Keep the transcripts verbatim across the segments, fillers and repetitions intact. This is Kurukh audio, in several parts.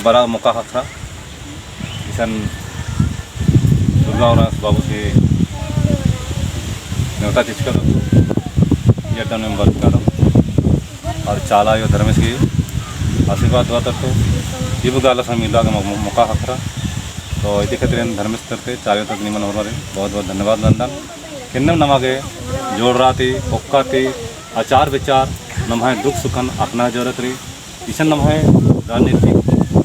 बरा मोका ख़क्खरा इसन दुर्गा उराँवस बाबू से नेवता चिचका दो, ई अड्डा में बरचका दो और चाला अयो धर्मेस गही आशीर्वाद दुआ तरतो, इब गा आलस हूँ मिलआ गे मो-, मोका ख़क्खरा। तो इदी खातिर एन धर्मेस तरती चाला अयो तरती निमन होरमारिन बहुत बहुत धन्यवाद नन्दन। एन्नेम नमा गे जोड़रा ती, ओक्का ती, आचार विचार, नम्है दुख सुखन अख़ना जरूरत रई। इसन नम्है राजनीतिक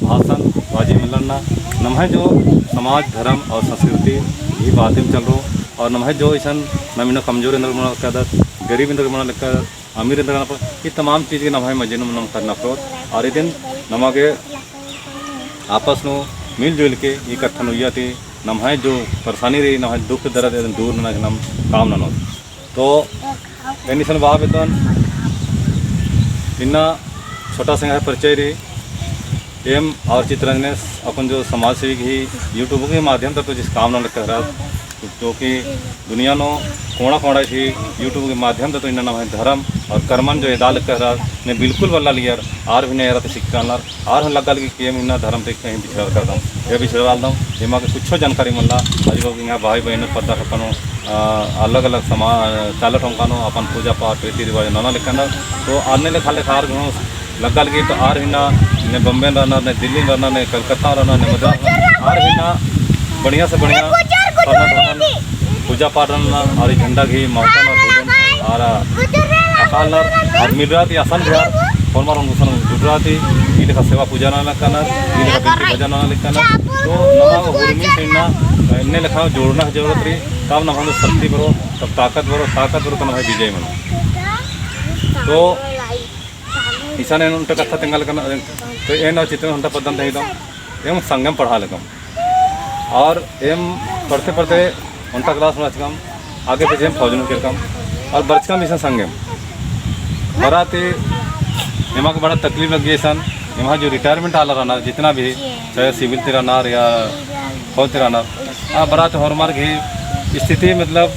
भाषण बाजी मल्ला नना, नम्है जो समाज, धर्म और संस्कृति ही बातेम चलरओ, और नम्है जो इसन नम इन्ना कमजोर एन्देर मना लक्कादत, गरीब एन्देर मना लक्कादत, अमीर एन्देर मना लक्कादत, ई तमाम चीज गे नम्है मझी नू नम करना पड़ोत। और इदिन नमा गे आपस नू मिलजुल के ई कत्थन उइय्या ती नम्है जो परेशानी रई, नम्है दुख दर्द एदन दूर नना गे नम काम ननोत। तो एन इसन बआ बेद्दन, इन्ना छोटा सा एंग्है परिचय रई। एम और चितरंजनेस अक्कुन जो समाज सेवी ही YouTube के माध्यम ती तो जिस काम नना लक्कदत, जो कि दुनिया नू कोना कोना ही YouTube के माध्यम ती तो इन्ना नम्है धर्म और कर्मन जो एदा लक्कदत, ने बिल्कुल बल्ला लियर, आर भी ने एरा ती सिक्का नर, आर हूँ लग्गा लगी कि एम इन्ना धर्म ती कहीं बिछड़रकदम, या बिछड़रालदम, एमा गे कुछो जानकारी मल्ला। अजगो कि एंग्है भाई बहिन पद्दा खेप्पा नू, अ, अलग-अलग समा-, चाला ठोंका नू अपन पूजा पाठ, रीति रिवाज नना लक्कनर। तो अन्ने लेखा लेखा आर हूँ लग्गा लगी, तो आर हूँ इन्ना ने बम्बे नू रअनर, ने दिल्ली नू रअनर, ने कलकत्ता नू रअनर, ने मद्रास नू रअनर, आर हूँ इन्ना बढ़िया से बढ़िया सरना धर्मन पूजा पाठ नना और ई झंडा गही महत्व नू और अकालनर और मिलरआ ती असन भी आर होरमर ओन गुसन जुड़रआ ती ई लेखा सेवा पूजा नना लक्कनर, ई लेखा बिनती भजन नना लक्कनर। तो नमा गे उर्मी से इन्ना एन्ने लेखा जोड़ना जरूरत रई, तब नम्है शक्ति बरओ, तब ताकत बरओ, ताकत बरओ तो नम्है विजय मनो। तो इसन एन ओन्टा कत्था तेंगा लक्कनर, तो एन और चितरंजन ओन्टा पद्दन तहिदम, एम संगेम पढ़आ लक्कम। और एम पढ़ते पढ़ते ओन्टा class नू रहचकम, आगे पीछे एम फौज नू केरकम, और बरचकम इसन संगेम। बरआ ती एमा गे बड़ा तकलीफ लग्गी इसन, एम्है जो retirement आलर रअनर, जितना भी, चाहे civil ती रअनर या फौज ती रअनर, आ बरआ ती होरमर गही स्थिति मतलब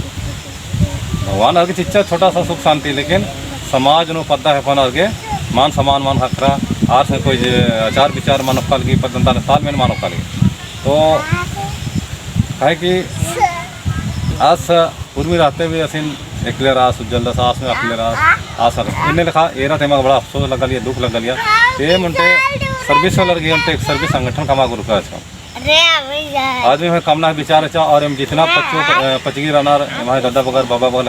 भगवान आर गे चिच्चा छोटा सा सुख शांति, लेकिन समाज नू पद्दा खेप्पा नू आर गे मान सम्मान मल ख़क्खरा, आर से कोई जे आचार विचार मल ओक्का लगी, पद्दन ताल, तालमेल मल ओक्का लगी। तो काहे कि आस उर्मी रहते भी असिन एकले रअस, उज्जलदस आस में अकले रअस, आस अकले। एन्ने लेखा एरा ती एमा गे बड़ा अफसोस लग्गा लगिया, दुख लग्गा लगिया। ते ओन्टे service वाला गे ओन्टे service संगठन कमआ गे उरखा रहचकम। अरे, अबे यार। आदमी हूँ कमना विचार रहचा और एम जितना पच्चो, अ, पचगी रअनर, एम्है दादा बगर, बाबा बगर,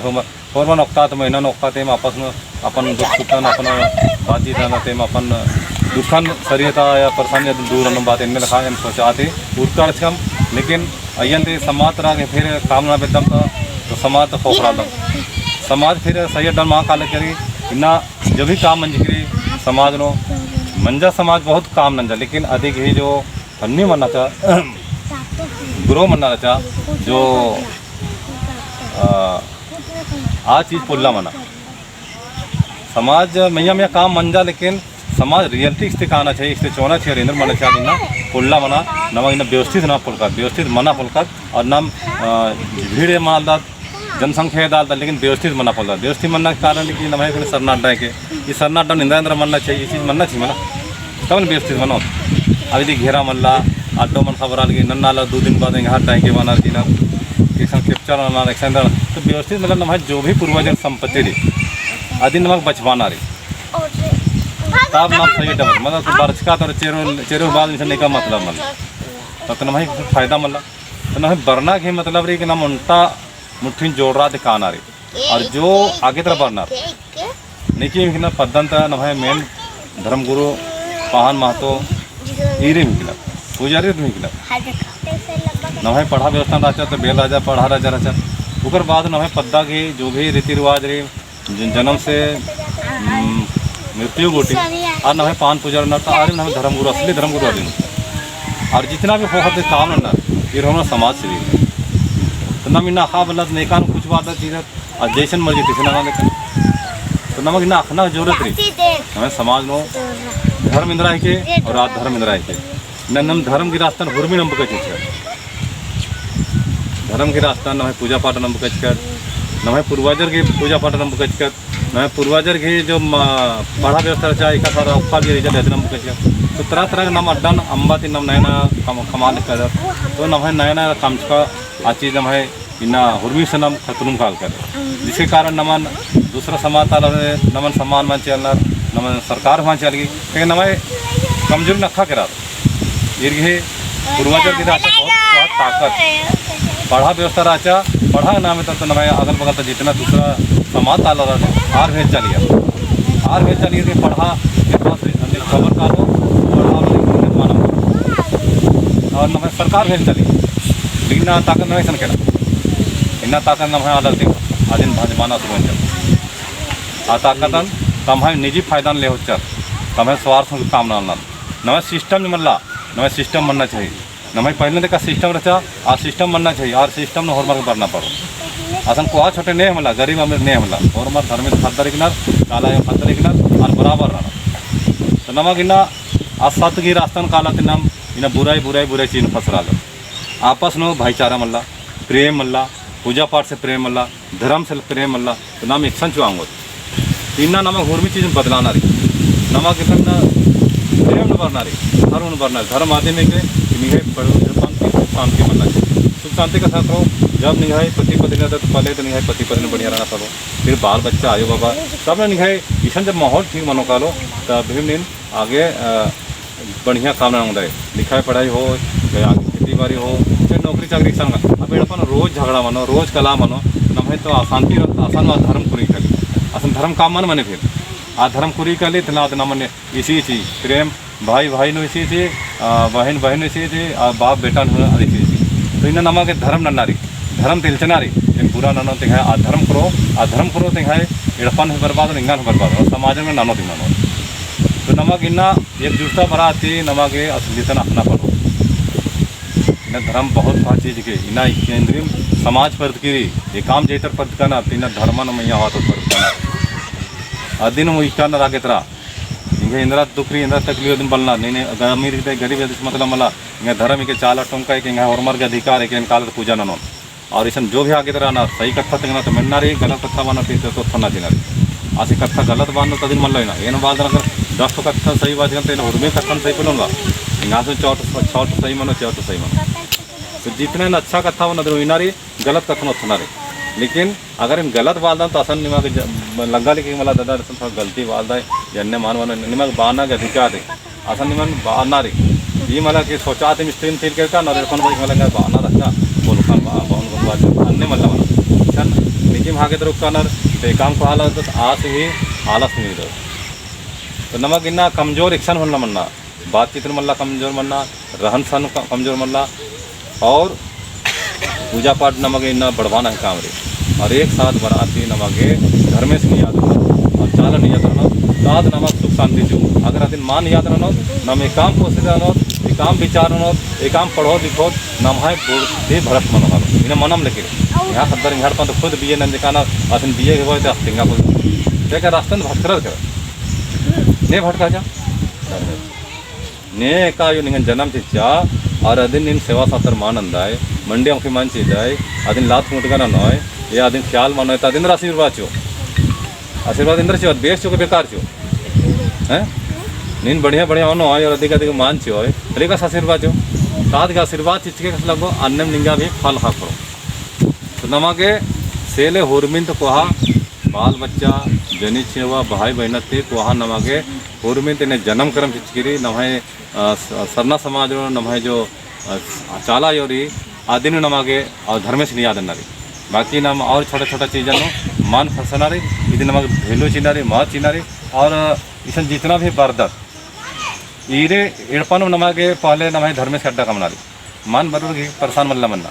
होरमन ओक्कत, महीना नू ओक्कत, एम आपस में अपन दुख सुखन, अपन बातचीत नना ती, एम अपन दुखन सरियता या परेशानी दूर ननोम बअदत, एन्ने लेखा एम सोचआ ती उरखा रहचकम। लेकिन अइय्यन ती समाज तरा गे फिर काम नना बेद्दम तो, तो समाज तो खोखरालदम। समाज फिर सही अड्डा मा काला केरी, इन्ना जो भी काम मंजकी रई समाज नू, मंजा समाज बहुत काम नंजा, लेकिन अदिगही जो फन्नी मन्ना चा, grow मन्ना चा, जो, आ, आ चीज पोल्ला मना। समाज मइय्याँ मइय्याँ काम मंजा, लेकिन समाज reality इस्ते काना चाहिए, इस्ते चोना चाहिए, एन्देर मना चाहिए, इन्ना पोल्ला मना, नमा इन्ना व्यवस्थित ना पोलकत, व्यवस्थित मना पोलकत, और नाम, आ, भीड़ मनालदत, जनसंख्या एदालदत, लेकिन व्यवस्थित मना पोल्ला। व्यवस्थित मन्ना के कारण कि नम्है एखने सरना अड्डा हेके, ई सरना अड्डा नू एन्देर एन्देर मन्ना चाहिए, ई चीज मन्ना चाहिए मना। तब न व्यवस्थित मनो। अब इदी घेरा मल्ला, अड्डो मन खबर आल कि नन्ना ला दो दिन बाद एंग्है अड्डा हेके बअनर चिअनर। एकसन capture नना, एकसन एन्देर। तो व्यवस्थित मतलब नम्है जो भी पूर्वजर संपत्ति रई, अदिन नमक बचवाना रई। तब नाम सही अड्डा बच-, मतलब तो बरचका तो चेरो, चेरो बाद इसन नेका मतलब मल्ला। तब तो नम्है फायदा मल्ला। तो नम्है बरना के मतलब रई कि नाम ओन्टा मुट्ठिन जोड़रआ ती काना रई। और जो आगे तरा बरनर, नेकी हिकनर पद्दन ता नम्है main धर्मगुरु पहान महतो ईरिम हिकनर, पुजारी हिकनर। नम्है पड़हा व्यवस्था रहचा तो बेल राजा, पड़हा राजा रहचा। ओकर बाद नम्है पद्दा गही जो भी रीति रिवाज रई, जन-, जनम से, उम, मृत्यु गूटी, आर नम्है पहान पुजारी नर ता आरिम नम्है धर्मगुरु, असली धर्मगुरु आरिम। और जितना भी ख़ोख़ा ती काम नन्नर, ईर होरमर समाज सेवी। तो नाम इन्ना अख़आ बलदत, नेकान कुछ बात चीज, और जैसन मर्जी तैसन नना लेकन। तो नमक इन्ना अख़ना जरूरत रई। नम्है समाज नू धर्म एन्दरा हेके और आद धर्म एन्दरा हेके। नम धर्म गही रास्ता नू हुरमी नम बकचकत। धर्म गही रास्ता नू नम्है पूजा पाठ नम बकचकत। नम्है पूर्वजर गही पूजा पाठ नम बकचकत। नम्है पूर्वजर गही जो म-, पड़हा व्यवस्था रहचा, एका सारा ओक्का गही result एदे नम बकचकत। तो तरह तरह के नम अड्डन अम्बा ती नम नया नया कम-, कमाल कर। तो नम्है नया नया कमचका आ चीज नम्है इन्ना हुरमी से नम खतनुम काल कर। जिसके कारण नमन दूसरा समाज ताला नमन सम्मान मान चलनर, नमन सरकार मान चल गई। लेकिन नम्है कमजोरी नखा केरा। ईर गे पूर्वजर गे रहचा बहुत, बहुत ताकत। पड़हा व्यवस्था रहचा, पड़हा के नामे तो नम्है अगल बगल तो जितना दूसरा समाज ताला रहचा, आर भेज चलिया। आर भेज चलिया कि पड़हा, ये पास हमने खबर कालो, पड़हा हमने मानम। और नम्है सरकार भेज चलिया। लेकिन इन्ना ताकत नम्है सन केरा। इन्ना ताकत नम्है आलर ती, अदिन भाजमाना शुरू होचर। आ ताकतन तम्है निजी फायदान ले होचर। तम्है स्वार्थ काम नना। नम्है system मल्ला, नम्है system मनना चाहिए। नम्है पहले तक का system रहचा, आ system मनना चाहिए, आर system नू होरमर के बरना पड़ो। असन कोहा छोटे ने हमला, गरीब अमीर ने हमला, होरमर धर्मेस खद्दर इकनर, चाला आयो खद्दर इकनर, आर बराबर रहना। तो नमा गे इन्ना आ सत गही रास्ता नू काला ती नम इन्ना बुराई, बुराई, बुराई चीज नू फसरालर। आपस नू भाईचारा मल्ला, प्रेम मल्ला, पूजा पाठ से प्रेम मल्ला, धर्म से प्रेम मल्ला, तो नाम एकसन चुआ ओंगोत। इन्ना नमा हुरमी चीज बदलाना रई। नमा गे तन्ना प्रेम नू बरना रई, धर्म नू बरना रई। धर्म आदमी के निंग्है बड़-, बड़पन की सुख शांति मन्ना चाहिए। सुख शांति कत्था तो जब निंग्है पति पत्नी रहता तो पहले तो निंग्है पति पत्नी बढ़िया रहना पड़ो। फिर बाल बच्चा आयो बाबा, तब ना निंग्है इसन जब माहौल ठीक मनो कालो, तब भी नीन आगे, अ, बढ़िया काम नना ओंगदय, लिखाई पढ़ाई हो, चाहे आगे खेती बाड़ी हो, चाहे नौकरी चाकरी एकसन का। अब एड़पा नू रोज झगड़ा मनो, रोज कला मनो, नम्है तो अशांति, असन मा धर्म कुरी काली। असन धर्म काम मल मने फिर। आ धर्म कुरी काली, इतना, इतना मने इसी, इसी प्रेम, भाई, भाई नू इसी, इसी, अ, बहिन, बहिन नू इसी, इसी, अ, बाप, बेटा नू इसी, इसी। तो इन्ना नमा गे धर्म नन्ना रई, धर्म तेलचना रई, एन बुरा ननो तेंग्है, आ धर्म करो, आ धर्म करो तेंग्है, एड़पन हूँ बर्बाद हो, एंगन हूँ बर्बाद हो, समाजन ननो तेंगन हो। तो नमा गे इन्ना एकजुटता बरआ ती नमा गे असलियतन अख़ना पड़ो। इन्ना धर्म बहुत बड़ा चीज के, इन्ना केंद्रीय समाज परदकी रई, एकाम जेतर परदकनर, इन्ना धर्मन मइय्याँ होआ तो परदकनर। अदिन हूँ इक्का नर आगे तरा, एंग्है एन्दरा दुख रई, एन्दरा तकलीफ अदिन बलनर, नीन अमीर हिकदय, गरीब हिकदय से मतलब मला, एंग्है धर्म हिके, चाला टोंका हिके, एंग्है होरमर गे अधिकार हिके, एन कालर पूजा ननोन। और इसन जो भी आगे तरा रअनर, सही कत्था तेंगना तो मेन्ना रई, गलत कत्था बअनर तो इसन तो थोन्ना चिअना रई। आसी कत्था गलत बअनर तो अदिन मल्ला इन्ना। एन बालदन अगर दस ठो कत्था सही बाचकन तो एन हुरमी कत्थन सही पोल्लोन बआ। एंगा से चार ठो, छह ठो सही मनो, चार ठो सही मनो। तो जितना एन अच्छा कत्था बअनर अदिन इन्ना रई, गलत कत्थन ओथना रई। लेकिन अगर एन गलत बालदन तो असन निमा गे ज-, लग्गा लगी कि मला दादा असन थोड़ा गलती बालदय, जन्ने मान मान निमा गे बअना गे अधिकार रई। असन निमन बअना रई। ई मला कि सोचा ती मिस्त्री ती केरका, नर एड़पन बई मला कि बअना रहचा, बोलकन बआ, बअन बआ, अन्ने मल्ला मला। इसन निकिम हागे तरा उक्का नर, ते काम को आलस, आस ही आलस नीदर। तो नमा गे इन्ना कमजोर एकसन होना मन्ना, बातचीत नू मल्ला कमजोर मन्ना, रहन सहन क-, कमजोर मल्ला, और पूजा पाठ नमा गे इन्ना बढ़वाना ही काम रई। और एक साथ बरआ ती नमा गे धर्मेस नू याद रअनर और चाला नू याद रअनर, तो आद नमा सुख शांति चिओ। अगर अदिन मल याद रअनर, नम एकाम कोशिश रअनर, एकाम विचार रअनर, एकाम पढ़ोत लिखोत, नम्है बुद्धि भ्रष्ट मनो कालो। इन्ना मनम लेकिन, एंग्है ख़द्दर एंग्है एड़पन तो खुद बीए नंजकानर, असन बीए के होय ते अस्तिंगा बोल। ते का रास्ता नू भटकरर का? ने भटका जा? ने एका आयो निंगन जनम चिच्चा, और अदिन नीन सेवा सातर मल नंदय, मंडी औंख़ी मल चिदय, अदिन लात मुटका ननोय, या अदिन ख्याल मनोय, तो अदिन आशीर्वाद चिओ। आशीर्वाद एन्दरा चिओ, बेस चिओ के बेकार चिओ? हैं? नीन बढ़िया बढ़िया ओनोय, और अधिक अधिक मल चिओय, तले का आशीर्वाद चिओ। तो आद गे आशीर्वाद चिच्चके कस लगो, अन्नेम निंगा भी फल ख़क्खरो। तो नमा गे सेले हुरमिन तो कोहा, बाल बच्चा, जनी छेवा, भाई बहिनर ती कोहा नमा गे हुरमिन तो एन्ने जनम करम चिच्चकी रई, नम्है अ, स-, सरना समाज नू नम्है जो, अ, स-, चाला आयो रई, अदिन नमा गे और धर्मेस नू याद नना रई। बाकी नम और छोटा छोटा चीजन नू मल फसना रई, इदिन नमा गे value चिअना रई, महत्व चिअना रई, और इसन जितना भी बरदत, ईरे एड़पा नू नमा गे पहले नम्है धर्मेस अड्डा कमना रई। मल बरओर गे परेशान मल्ला मन्ना।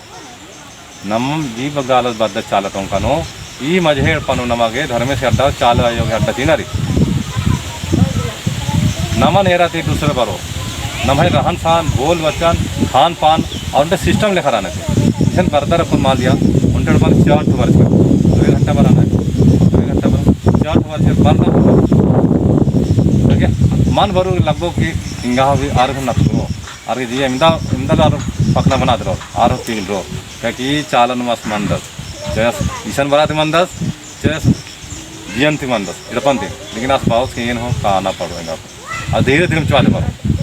नम जी बग्गे आलस बरदत चाला टोंका नू, ई मझे एड़पा नू नमा गे धर्मेस अड्डा, चाला आयो गे अड्डा चिअना रई। नमन एरा ती दूसरे बरओ। नम्है रहन सहन, बोल वचन, खान पान, और ओन्टे system लेखा रअना चाहिए। इसन बरदर अक्कुन मल दिया, ओन्टे एड़पा नू चार ठो बरचकर, दो घंटा बरना है, दो घंटा बरना, चार ठो बरचकर बरना। ठीक है? मल बरओर लगो कि एंगा भी आर घन नखरो। आर गे जिया इमदा, इमदा आर पकना बना दरो, आर तीन रो। काहे कि चालन मस मंदस, जयस इसन बरात मंदस, जयस जियन ती मंदस, एड़पन ती। लेकिन आस बाउस के एन हो काना पड़ो एंगा। आ धीरे धीरे चुआ ले पड़ो।